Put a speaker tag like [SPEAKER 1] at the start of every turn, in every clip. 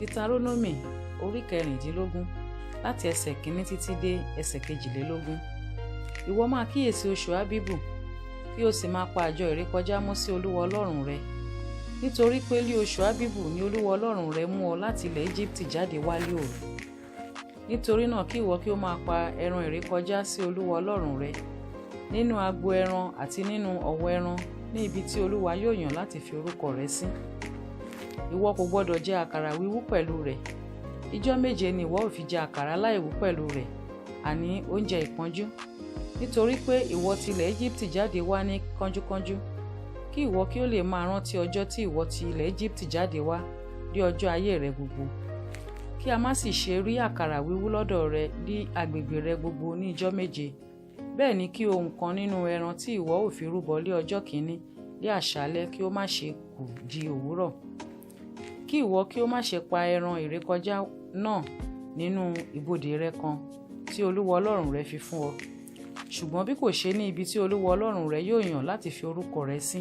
[SPEAKER 1] Ditarónómì orí kẹrìndínlógún, láti ẹsẹ̀ kìíní títí dé ẹsẹ̀ kejìlélógún. Ìwọ máa kíyèsí oṣù Ábíbù, kí o sì máa pa àjọ ìrékọjá mọ́ sí Olúwa Ọlọ́run rẹ. Nítorí pé lí oṣù Ábíbù ni Olúwa Ọlọ́run rẹ mú ọ láti ilẹ̀ Íjíbítì jáde wá lí òru. Nítorí náà kí ìwọ kí ó máa pa ẹran ìrékọjá sí Olúwa Ọlọ́run rẹ nínú agbo ẹran àti nínú ọ̀wọ́ ẹran ní ibi tí Olúwa yóò yàn láti fi orúkọ rẹ̀ sí. Ìwọ kò gbọdọ̀ jẹ àkàrà wíwú pẹ̀lú rẹ̀. Ijọ́ méje ni ìwọ ó fi jẹ àkàrà aláìwú pẹ̀lú rẹ̀, àní oúnjẹ ìpọ́njú. Nítorí pé ìwọ ti ilẹ̀ Íjíbítì jáde wá ní kánjúkánjú, kí ìwọ kí ó lè máa rántí ọjọ́ tí ìwọ ti ilẹ̀ Íjíbítì jáde wá dé ọjọ́ ayé rẹ gbogbo. Kí a má sì ṣe rí àkàrà wíwú lọ́dọ̀ rẹ ní agbègbè rẹ gbogbo ní ijọ́ méje. Bẹ́ẹ̀ ni kí ohun kan nínú ẹran tí ìwọ ó fi rúbọ lé ọjọ́ kìíní lé àṣálẹ́ kí ó má ṣe kù di òwúrọ̀. Kí ìwọ kí ó má ṣe pa ẹran ìrékọjá náà nínú ibodè rẹ kan tí Olúwa Ọlọ́run rẹ fi fún ọ. Ṣùgbọ́n bí kò ṣe ní ibi tí Olúwa Ọlọ́run rẹ yóò yàn láti fi orúkọ rẹ̀ sí.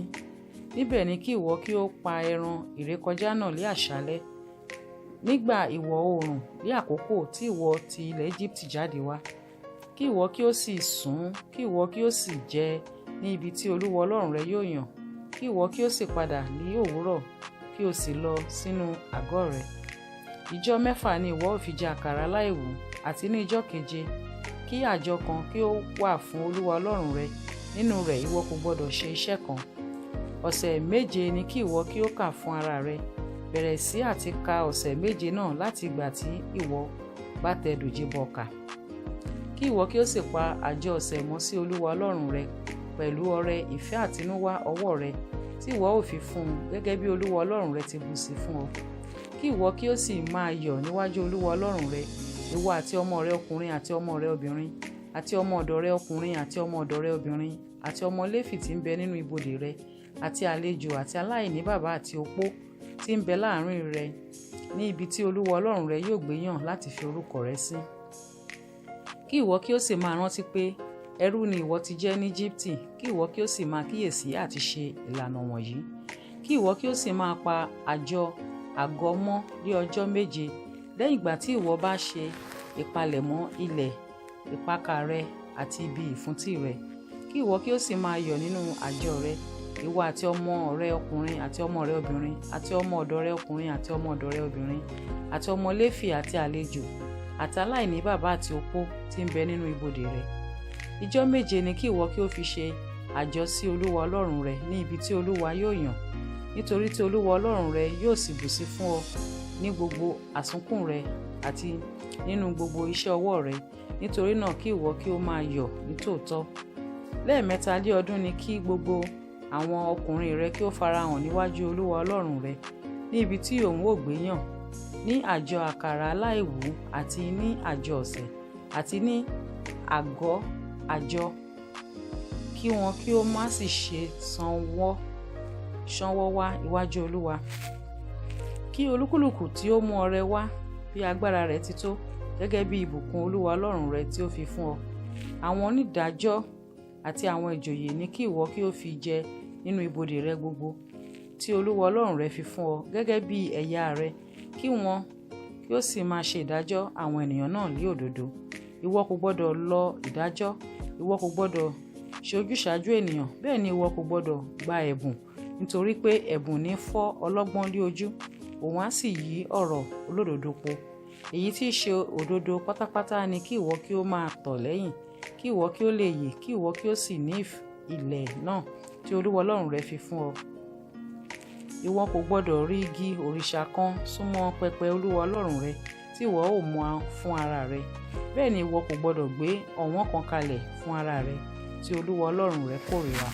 [SPEAKER 1] Níbẹ̀ ni kí ìwọ kí ó pa ẹran ìrékọjá náà lé àṣálẹ́ nígbà ìwọ̀ oòrùn ní àkókò tí ìwọ ti ilẹ̀ Íjíbítì jáde wá. Kí ìwọ kí ó sì sùn, kí ìwọ kí ó sì jẹ ní ibi tí Olúwa Ọlọ́run rẹ yóò yàn, kí ìwọ kí ó sì padà ní òwúrọ̀, kí o sì lọ sínú àgọ́ rẹ. Ijọ́ mẹ́fà ni ìwọ ó fi jẹ àkàrà aláìwú, àti ní ijọ́ keje kí àjọ kan kí ó wà fún Olúwa Ọlọ́run rẹ, nínú rẹ̀ ìwọ kò gbọdọ̀ ṣe iṣẹ́ kan. Ọ̀sẹ̀ méje ni kí ìwọ kí ó kà fún ara rẹ, bẹ̀rẹ̀ sí àti ka ọ̀sẹ̀ méje náà láti ìgbà tí ìwọ bá tẹ dòjé bọ ọkà. Kí ìwọ kí ó sì pa àjọ ọ̀sẹ̀ mọ́ sí Olúwa Ọlọ́run rẹ pẹ̀lú ọrẹ ìfẹ́ àtinúwá ọwọ́ rẹ tí ìwọ ó fi fún un gẹ́gẹ́ bí Olúwa Ọlọ́run rẹ ti bù sí fún ọ. Kí ìwọ kí ó sì máa yọ̀ níwájú Olúwa Ọlọ́run rẹ, ìwọ àti ọmọ rẹ ọkùnrin àti ọmọ rẹ obìnrin, àti ọmọ ọ̀dọ̀ rẹ ọkùnrin àti ọmọ ọ̀dọ̀ rẹ obìnrin, àti ọmọ Léfì tí ń bẹ nínú ibodè rẹ, àti àlejò àti aláìní baba àti opó tí ń bẹ láàrin rẹ ní ibi tí Olúwa Ọlọ́run rẹ yóò gbé yàn láti fi orúkọ rẹ̀ sí. Kí ìwọ kí ó sì máa rántí pé ẹrú ni ìwọ ti jẹ́ ní Íjíbítì, kí ìwọ kí ó sì máa kíyèsí àti ṣe ìlànà wọ̀nyí. Kí ìwọ kí ó sì máa pa àjọ àgọ́ mọ́ ní ọjọ́ méje lẹ́yìn ìgbà tí ìwọ bá ṣe ìpalẹ̀mọ́ ilẹ̀ ìpakà rẹ àti ibi ìfúntí rẹ. Kí ìwọ kí ó sì máa yọ̀ nínú àjọ rẹ, ìwọ àti ọmọ rẹ ọkùnrin àti ọmọ rẹ obìnrin, àti ọmọ ọ̀dọ̀ rẹ ọkùnrin àti ọmọ ọ̀dọ̀ rẹ obìnrin, àti ọmọ Léfì àti àlejò, àti aláìní baba àti opó tí ń bẹ nínú ibodè rẹ. Ijọ́ méje ni kí ìwọ kí ó fi ṣe àjọ sí Olúwa Ọlọ́run rẹ ní ibi tí Olúwa yóò yàn, nítorí tí Olúwa Ọlọ́run rẹ yóò sì bùsí fún ọ ní gbogbo àsunkún rẹ àti nínú gbogbo iṣẹ́ ọwọ́ rẹ. Nítorí náà kí ìwọ kí ó máa yọ̀ nítòótọ́. Lẹ́ẹ̀mẹ́ta lé ọdún ni kí gbogbo àwọn ọkùnrin rẹ kí ó farahàn níwájú Olúwa Ọlọ́run rẹ ní ibi tí òun ó gbé yàn, ní àjọ àkàrà aláìwú àti ní àjọ ọ̀sẹ̀ àti ní àgọ́ àjọ, kí wọn kí ó má sì ṣe ṣánwọ́ wá iwájú Olúwa. Kí olúkúlùkù tí ó mú ọrẹ wá bí agbára rẹ̀ ti tó, gẹ́gẹ́ bí ìbùkún Olúwa Ọlọ́run rẹ tí ó fi fún ọ. Àwọn onídàájọ́ àti àwọn ìjòyè ní kí ìwọ kí ó fi jẹ nínú ibodè rẹ gbogbo tí Olúwa Ọlọ́run rẹ fi fún ọ gẹ́gẹ́ bí ẹ̀yà rẹ, kí wọn kí ó sì máa ṣe ìdájọ́ àwọn ènìyàn náà ní òdodo. Ìwọ kò gbọdọ̀ lọ ìdájọ́, ìwọ kò gbọdọ̀ ṣe ojúsàájú ènìyàn, bẹ́ẹ̀ ni ìwọ kò gbọdọ̀ gba ẹ̀bùn, nítorí pé ẹ̀bùn ní fọ́ ọlọ́gbọ́n lé ojú, òun á sì yí ọ̀rọ̀ olódodo po. Èyí tí í ṣe òdodo pátápátá ni kí ìwọ kí ó máa tọ̀ lẹ́yìn, kí ìwọ kí ó lè yè, kí ìwọ kí ó sì ní ilẹ̀ náà tí Olúwa Ọlọ́run rẹ fi fún ọ. Ìwọ kò gbọdọ̀ rí igi òrìṣà kan súnmọ́ pẹpẹ Olúwa Ọlọ́run rẹ tí ìwọ ó mú fún ara rẹ. Bẹ́ẹ̀ ni ìwọ kò gbọdọ̀ gbé ọ̀wọ̀n kan kalẹ̀ fún ara rẹ tí Olúwa Ọlọ́run rẹ kórìíra.